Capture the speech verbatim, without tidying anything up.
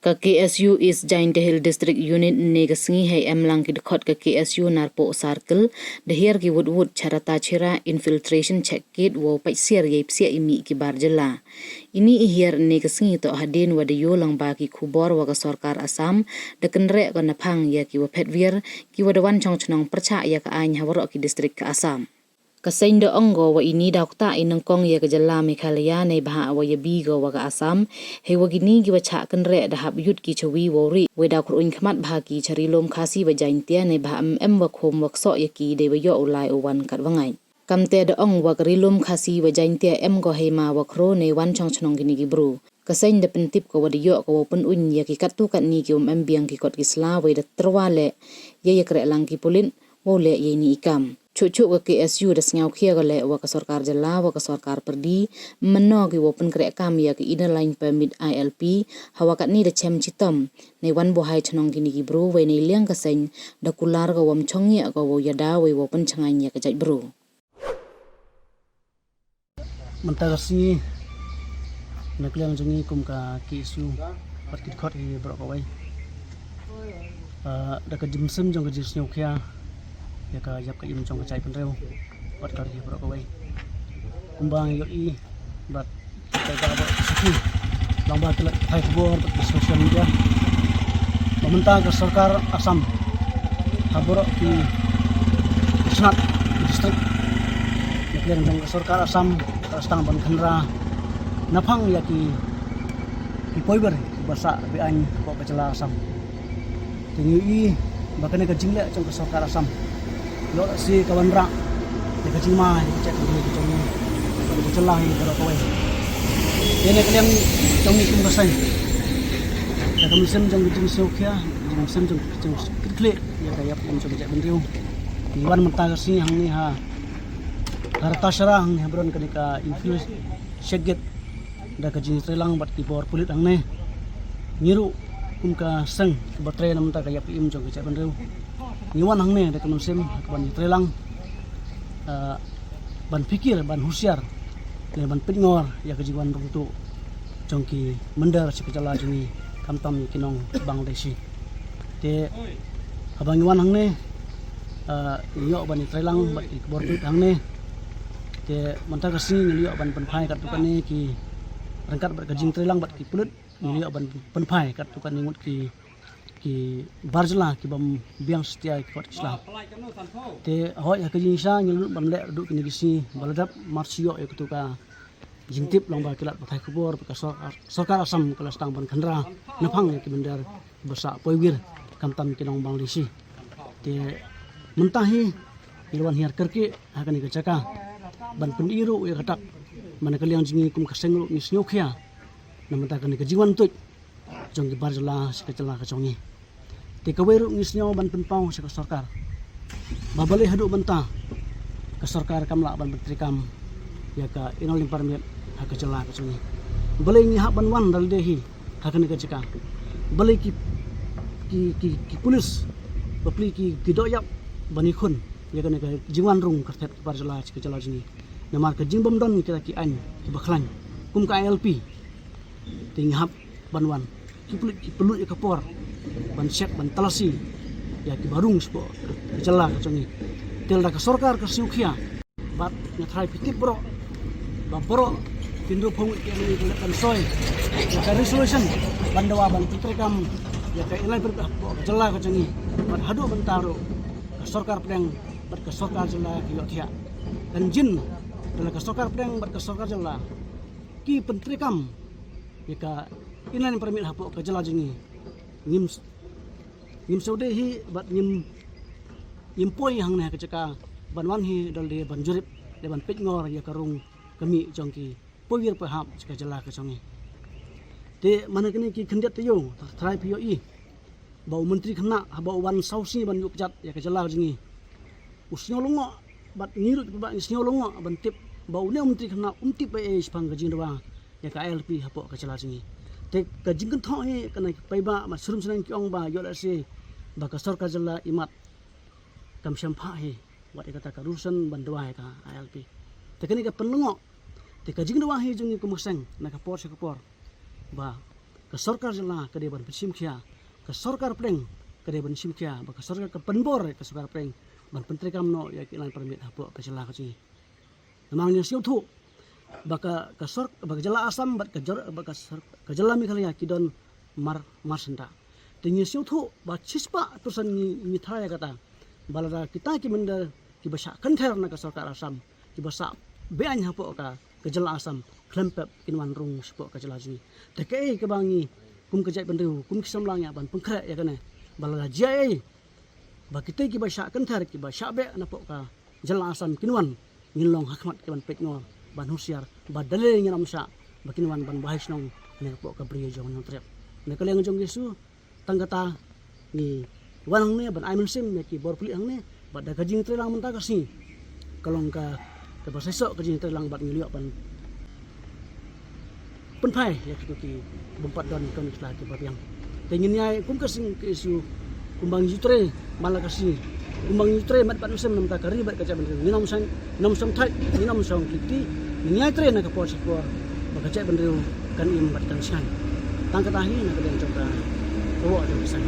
Ka K S U East Jaintia Hills District Unit ne ka sngi hei em lang ki dkhot ka K S U Narpuh Circle, da hiar ki wut wut charata chira infiltration check gate wow pait siar yei psiah i mih ki bar jylla. Ini i hiar ne ka sngi toh hadien wa da yoh lang ba ki khubor wa ka sorkar Assam da kynreh ka naphang ya ki wa phet wir, ki wa da wan chong chnong pyrchah ya ka ain ha waroh ki district ka Assam. Ka seng da ong ko wa ini da ktah i nyngkong ya ka jylla Meghalaya ne bha wa ya bi ko wa ka Assam, hei wa kini ki wa chah kynreh da hap yut ki chawi wow ri, wei da khur uin khmat bha ki chari lum Khasi wa Jaintia ne bha em em wa khum wa ksoh ya ki dei wa yoh u lai u wan kat wa ngai. Kamte da ong wa ka ri lum Khasi wa Jaintia em ko hei ma wa khro ne wan chong chnong kini ki bru. Ka seng da pyntip ko wa da yoh ko wa pyn uin ya ki katto katni ki um em biang ki kot ki sla wei da terwa le ya ya kreh lang ki pulit wow le ya ini i kam. Chuh chuh ka K S U da sngaw khia ko le wa ka sorkar jylla wa ka sorkar pyrdi, mano ki wow pynkreh kam ya ka Inner Line Permit I L P, hawa katni da chem chitom, ne wan buhai chnong kini ki bru wei ne liang ka seng, da kular ko wa mchong ya ko wow yada wei wow pynchngaiñ ya ka jait bru. Mynta ka sngi na ka liang jong ngi kum ka K S U bad ki dkhot hi baroh kawei. Ah, da ka jingmynsiem jong ka jingsngewkhia ya ka yap ka im jong ka jaitbynriew bad ka ri baroh kawei. Kumba ngi yoh i bad ka ba ba suki lang ba ki la thai khubor bad ki social media. Ba mynta ka sorkar Assam ha baroh ki shnat ki district, na ka liang jong ka sorkar Assam ka la sdang ban khynra naphang ya ki, ki poiber ki ba sah be-aiñ hapoh ka jylla Assam. Te ngi i ba kane ka jingleh jong ka sorkar Assam yoh la si ka wanrah ya ka jingma ya ka jait ka jong ngi, ka jylla hi baroh kawei. Te na ka liang jong ngi kum ka seng, da ka mynsiem jong ka jingsngewkhia, ka jingsngewkhia jong ka jingkitkhlieh ya ka yap im jong ka jaitbynriew, ngi wan mynta ka sngi hangne ha, ha rta shara hangne ha Bron kane ka infiltration check gate da ka jingtreilang bad ki bor pulit hangne. Ngi ruh kum ka seng ki ba trei na mynta ka yap ka im jong ka jaitbynriew, ngi wan hangne da ka mynsiem ha ka ban treilang, ah, ban phikir, ban husiar, ne ban pynngor ya ka jingwan rung tuh jong ki mynder sha ka jylla jong ngi, khamtam ya ki nong Bangladeshi. Te haba ngi wan hangne, ah, ngi yoh ban treilang bad ki bor pulit hangne. Te mynta ka sngi ngi yoh ban pynphai katto katne ki, ryngkat bad ka jingtreilang bad ki pulit, ngi yoh ban pynphai katto katne ngut ki, ki bar jylla ki bym biang satia ki kot ki sla. Te hoi ha ka jingshisha ngi lut ban leh ruh kine ki sngi ba la dep, mar shu yoh ya katto ka jingtip lang ba ki lad pathai khubor ba ka sorkar, sorkar Assam ka la sdang ban khynra naphang ya ki mynder ba sah poiber, khamtam ki nong Bangladeshi. Te mynta hi ngi la wan hiar kyrkieh ha kane ka jaka ban pyni ruh ya ka dak ba na ka liang jong ngi kum ka seng ruh ngi sngew khia na mynta kane ka jingwan tuid jong ki bar jylla sha ka jylla ka jong ngi. Te kawei ruh ngi sngew ban pynpaw sha ka sorkar ba balei haduh mynta ka sorkar kam lah ban pyntreikam ïa ka Inner Line Permit ha ka jylla ka jong ngi. Balei ngi hap ban wan da lade hi ha kane ka jaka? Balei ki, ki, ki, ki pulis bapli ki, ki dohïap ban ïakhun ïa kane ka jingwan rung kyrtep ki bar jylla sha ka jylla jong ngi? Namar ka jingbym don kita ki aiñ kiba khlaiñ kum ka I L P. Te ngi hap ban wan. Ki pynlut, ki pynlut ïa ka por ban check, ban talasi ïa kiba rung shapoh ka jylla ka jong ngi. Te lada ka sorkar ka siew khia, bad nga tharai phi tip baroh ba baroh ki hynriewphew ngut ki M L A ki la pynshoi ïa ka resolution ban dawa ban pyntreikam ïa ka Inner Line Permit hapoh ka jylla ka jong ngi. Bad haduh mynta ruh ka sorkar pdeng bad ka sorkar jylla ki ïohthiah. Kan jin da la ka sorkar pdeng bad ka sorkar jylla ki pyntreikam ïa ka Inner Line Permit hapoh ka jylla jong ngi, ngim, ngim sngewdei hi bad ngim, ngim poi hangne ha ka jaka ban wan hi da lade ban jurip, da ban peit ngor ïa ka rung ka mih jong ki poiwir poihap sha ka jylla ka jong ngi. Te man kine ki khyndiat taïew, tharai phi ïohi ba u Myntri Khynnah haba u wan saw sngi ban ïuh kjat ïa ka jylla jong ngi, u sngew lyngngoh, bad ngi ruh kiba ngi sngew lyngngoh ban tip ba une u Myntri Khynnah um tip ei ei shaphang ka jingdawa ïa ka I L P hapoh ka jylla jong ngi. Te ka jingkynthoh hi kane ki paidbah bad surim shaneng ki ong ba ïoh lehse ba ka sorkar jylla imat kam shym phah hi wat ïa kata ka resolution ban dawa ïa ka I L P. Te kane ka pynlyngngoh. Te ka jingdawa hi jong ngi kum ka seng na ka por sha ka por ba ka sorkar jylla ka dei ban pynshim khia, ka sorkar pdeng ka dei ban shim khia, ba ka sorkar ka pynbor ïa ka sorkar pdeng ban pyntreikam noh ïa ki line permit hapoh ka jylla ka jong ngi. Namar ngi sngewthuh ba ka, ka sor-, ba ka jylla Assam bad ka jor-, ba ka sor-, ka jylla Meghalaya ki don mar, mar syndah. Te ngi sngewthuh ba shispah percent ngi, ngi tharai ïa kata. Ba lada kita ki mynder kiba shah kynthar na ka sorkar Assam, kiba shah beaiñ hapoh ka, ka jylla Assam, khlem pep kin wan rung shapoh ka jylla jong ngi. Te kaei kaba ngi kum ka jaitbynriew, kum ki samla ngi hap ban pynkhreh ïa kane. Ba lada jia ei ba kitei kiba shah kynthar, kiba shah beh napoh ka jylla Assam kin wan, ngin long ha khmat ki ban peit ngor, ban husiar, ba da lei ngin ym shah ba kin wan ban wahei shnong napoh ka bri jong Hynñiewtrep. Na ka liang jong ka issue, tang kata ngi wan hangne ban ai mynsiem ïa ki bor pulih hangne, bad da ka jingtreilang mynta ka sngi ka long ka, kaba seisoh ka jingtreilang bad ngi la ïoh ban pynphai ïa kito ki bym pat don ki khla kiba biang. Te ngin ïai kum ka sing ka issue, kumba ngi ju trei man la ka sngi, kumba ngi ju trei met bad mynsiem namar ka ri bad ka jaitbynriew. Ngin ym shong, ngin ym shong thait, ngin ym shong kiti, ngin ïai trei na ka por sha ka por ba ka jaitbynriew kan im bad kan shngaiñ. Tang kata hi na ka liang jong ka, ka woh jong ka seng.